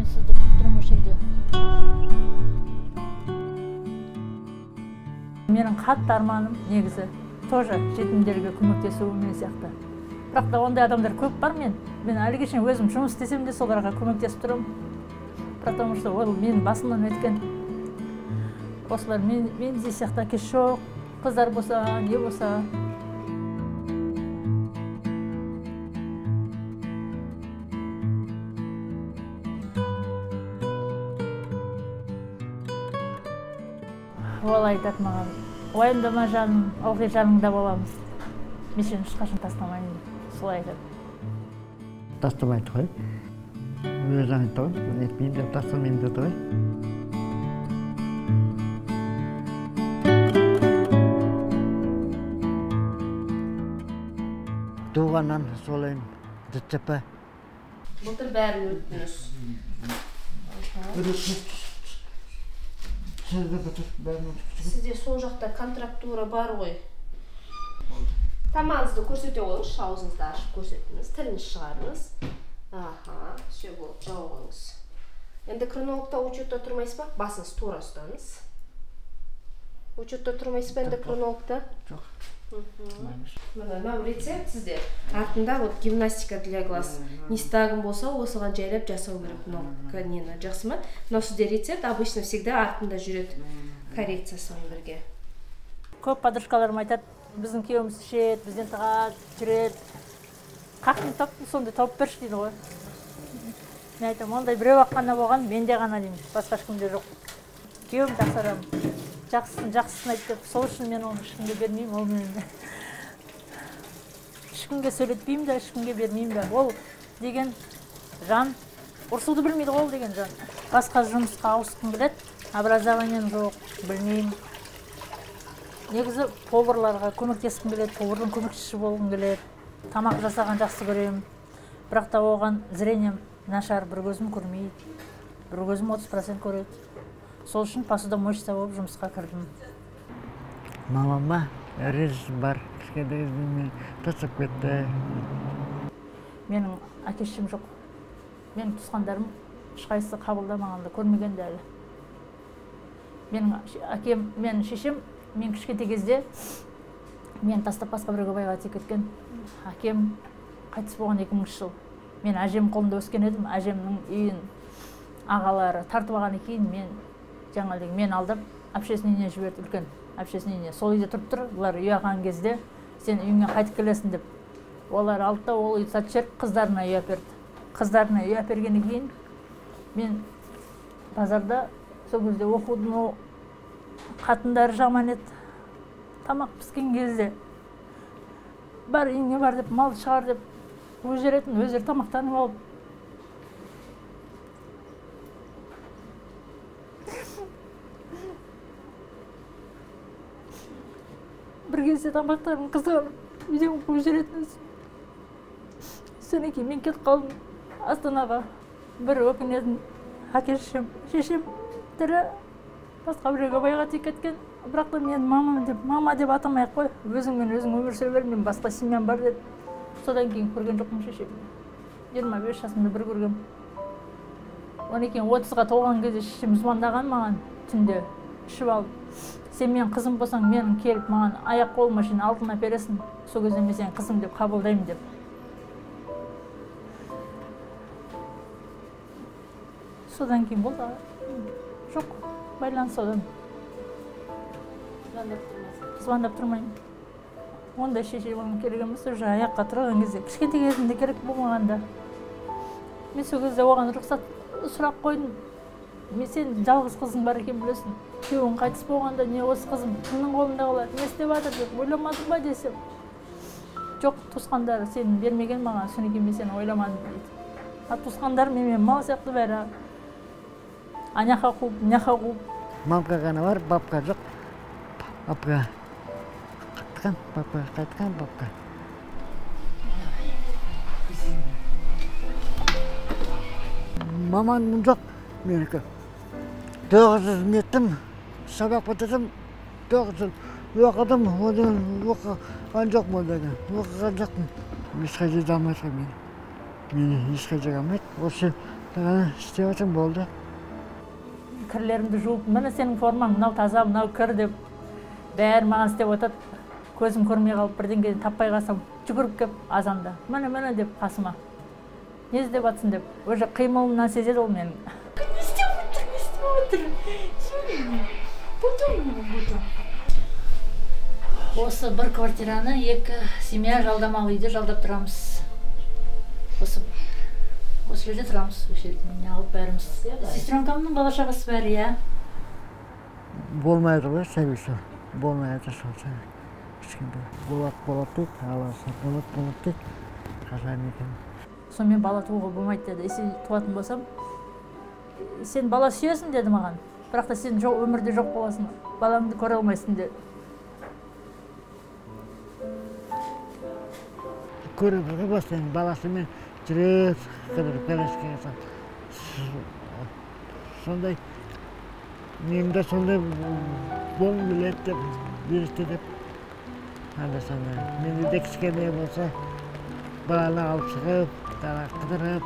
Менсіз деп тұрмын осы жерде. Менің қатты арманым негізі тоже жетімдерге көмектесу мен сияқты. Бірақ та ондай адамдар көп бар мен. Мен әліге шейін өзім жұмыс істесем де соларға көмектесіп тұрамын. Потому что ол менің басымнан өткен. Осылар мендей сияқты әкесі жоқ, қыздар болса, не болса. Ол айтады маған, уайымдама жаным, ылғи жаныңда боламыз. Мен сені ешқашан тастамаймын, солай айтады. Тастамайды ғой. Өзі айтты ғой, нетпеймін деп, тастамаймын деді ғой. Туғаннан солай ДЦП. Былтыр бәрін өттіңіз. Сізде сол жақта контрактура бар ғой. Тамағыңызды көрсете қойыңызшы, аузыңызды ашып көрсетіңіз, тіліңізді шығарыңыз. Аха, все болды, жауып қойыңыз. Эндокринологта учетта тұрмайсыз ба? Басыңыз тура ұстаңыз. Учетта тұрмайсыз ба эндокринологта? Жоқ. Мына мынау рецепт сізде. Артында вот гимнастика для глаз. Нистагм болса, осыған жайлап жасау керек мынау нені, жақсы ма? Мынау сізде рецепт обычно всегда артында жүреді коррекциясымен бірге. Көп подружкаларым айтады, біздің күйеуіміз ішеді, бізден тығады, жүреді. Қақтың таптың, сондай тауып берші дейді ғой. Мен айтамын, ондай біреу ақ қана болған, менде ғана деймін, басқа ешкімде жоқ. Күйеуім жақсы адам. Жақсысын, жақсысын айт деп, сол үшін мен оны ешкімге бермеймін, ол мен ешкімге сөйлетпеймін де, ешкімге бермеймін де. Ол деген жан, ұрсуды білмейді ғой ол деген жан. Басқа жұмысқа ауысқым келеді, образованием жоқ, білмеймін. Негізі поварларға көмектескім келеді, повардың көмекшісі болғым келеді. Тамақ жасаған жақсы көремін. Бірақ та оған зрением нашар, бір көзім көрмейді, бір көзім 30% көреді. Сол үшін посудомоечница болып жұмысқа кірдім. Мамама ренжісім бар, кішкентай кезімде мені тастап кетті. Менің әке шешем жоқ. Менің туысқандарым ешқайсысы қабылдамаған да, көрмеген де әлі. Менің әкем, менің шешем, мен кішкентай кезде мені тастап басқа біреуге байға тиіп кеткен. Әкем қайтыс болған 2000 жыл. Мен әжем қолында өскен едім, әжемнің үйін ағалары тартып алғаннан кейін мен жаңа деген мен алдап әпшесінің үйіне жіберді, үлкен әпшесінің үйіне. Сол үйде тұрып тұр, бұлар үй алған кезде сен үйіңе қайтып келесің деп. Олар алды да ол үйді сатып жіберіп, қыздарына үй әперді. Қыздарына үй әпергеннен кейін мен базарда сол кезде оқудың қатындары жаман еді. Тамақ піскен кезде бар үйіңе бар деп, мал шығар деп қуып жіберетін, өздері тамақтанып алып. Бір кезде тамақтарын қызғанып үйден қуып жіберетін. Содан кейін мен кетіп қалдым Астанаға. Бір өкінетін әке шешем, шешем тірі, басқа біреуге байға тиіп кеткен. Бірақ та мен мамам деп, мама деп атамай ақ қой, өзіңмен өзің өмір сүре бер, мен басқа семьям бар деді. Содан кейін көрген жоқпын шешемді. 25 жасымда бір көргем. Одан кейін 30-ға толған кезде шешем звондаған маған түнде ішіп алып. Сен менің қызым болсаң, менің келіп маған аяқ қолыма шейін алтын әпересің, сол кезде мен сені қызым деп қабылдаймын деп. Содан кейін болды, жоқ, байланыс одан. Звондап тұрмаймын. Ондай шеше болғым керек емес, уже аяққа тұрған кезде, кішкентай кезімде керек болмағанда. Мен сол кезде оған рұқсат сұрақ қойдым. Мен сен жалғыз қызың бар екен білесің. Күйеуің қайтыс болғанда не осы қызым кімнің қолында қалады, не істеп жатыр деп ойламадың ба десем. Жоқ, туысқандары сені бермеген маған, содан кейін мен сені ойламадым дейді. А туысқандар менімен мал сияқты бәрі аняқа қуып, мыняқа қуып. Мамка ғана бар, бабка жоқ. Бабка қайтқан, бабка қайтқан, бабка. Маманым жоқ менікі. 9 жыл неттім, сабақ бітірдім, 9 жыл оқыдым, одан оқыған жоқпын одан, оқыған жоқпын. Ешқай жерде алмайды ғой мені. Мені ешқай жерге алмайды. Осы Істеп жатырмын, болды. Кірлерімді жуып, міне сенің формаң, мынау таза, мынау кір деп бәрі маған істеп отырады. Көзім көрмей қалып, бірдеңе таппай қалсам, жүгіріп кеп азанда, міне міне деп қасыма. Не іздеп жатсың деп, уже қимылымнан сезеді ол менің. Не істеп отыр, не істеп отыр? Осы бір квартираны екі семья жалдамалы үйде жалдап тұрамыз. Осы жерде тұрамыз, осы жерде неғылып бәріміз. Сестренкамның бала шағасы бәрі, иә. Болмайды ғой, сәбесі. Болмайды сол сәбе. Кішкентай. Болады, болады дейді, аласа болады, болады дейді. Қашан екен. Сонымен бала тууға болмайды деді. Сен туатын болсам, сен бала сүйесің деді маған. Бірақ та сен жоқ, өмірде жоқ боласың, балаңды көре алмайсың деді. Көріп бастайын, баласымен жүреді, қыдырып келескен. Сондай, мен де сондай болғым келеді деп, берісті деп. Анда сондай. Менде де кішкене болса, баланы алып шығып, дала қыдырып.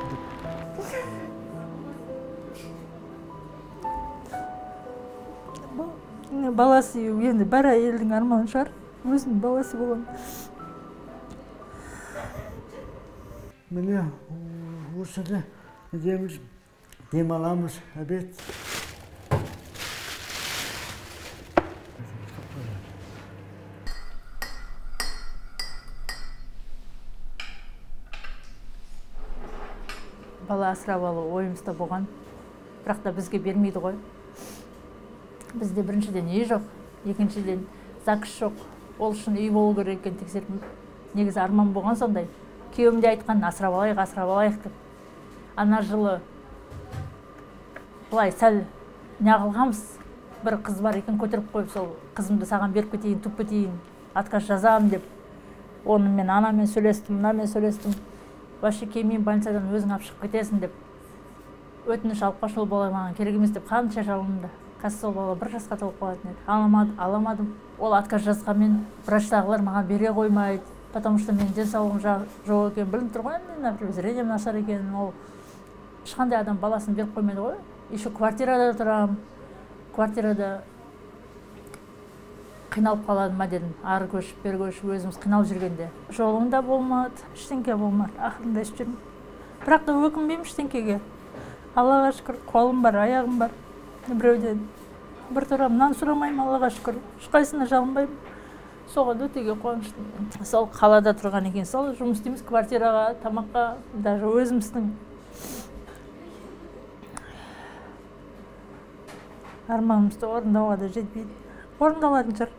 Бала сүю енді бар әйелдің арманы шығар, өзінің баласы болған. Міне осы жерде демаламыз, обед. Бала асырап алу ойымызда болған, бірақ та бізге бермейді ғой. Бізде біріншіден үй жоқ, екіншіден ЗАГС жоқ. Ол үшін үй болу керек екен тексеріп. Негізі арман болған сондай. Күйеуім де айтқан, асырап алайық, асырап алайық деп. Ана жылы былай сәл неғылғанбыз, бір қыз бар екен көтеріп қойып, сол қызымды саған беріп кетейін, туып кетейін, отказ жазамын деп. Оны мен анамен сөйлестім, мынамен сөйлестім. Вообще келмеймін, больницадан өзің алып шығып кетесің деп. Өтініш алып қаш, ол бала маған керек емес деп қанша жалынды. Қазір сол бала бір жасқа толып қалатын еді. Аламадым. Ол отказ жазғанмен врачтағылар маған бере қоймайды. Потому что менің денсаулығым жоқ екенін білініп тұр ғой, енді, например, зрением нашар екенін, ол ешқандай адам баласын беріп қоймайды ғой. Еще квартирада тұрамын, квартирада қиналып қалады ма дедім, ары көшіп, бері көшіп, өзіміз қиналып жүргенде. Жолым да болмады, ештеңке болмады, ақырында ішіп жүрмін. Бірақ та өкінбеймін ештеңкеге. Аллаға шүкір, қолым бар, аяғым бар. Біреуден бір тұрам, нан сұрамаймын, Аллаға шүкір, ешқайсысына жалынбаймын. Соған өтеге қуаныштымын. Сол қалада тұрған екен, сол жұмыс істейміз квартираға, тамаққа, даже өзіміздің арманымызды орындауға да жетпейді. Орындалатын шығар.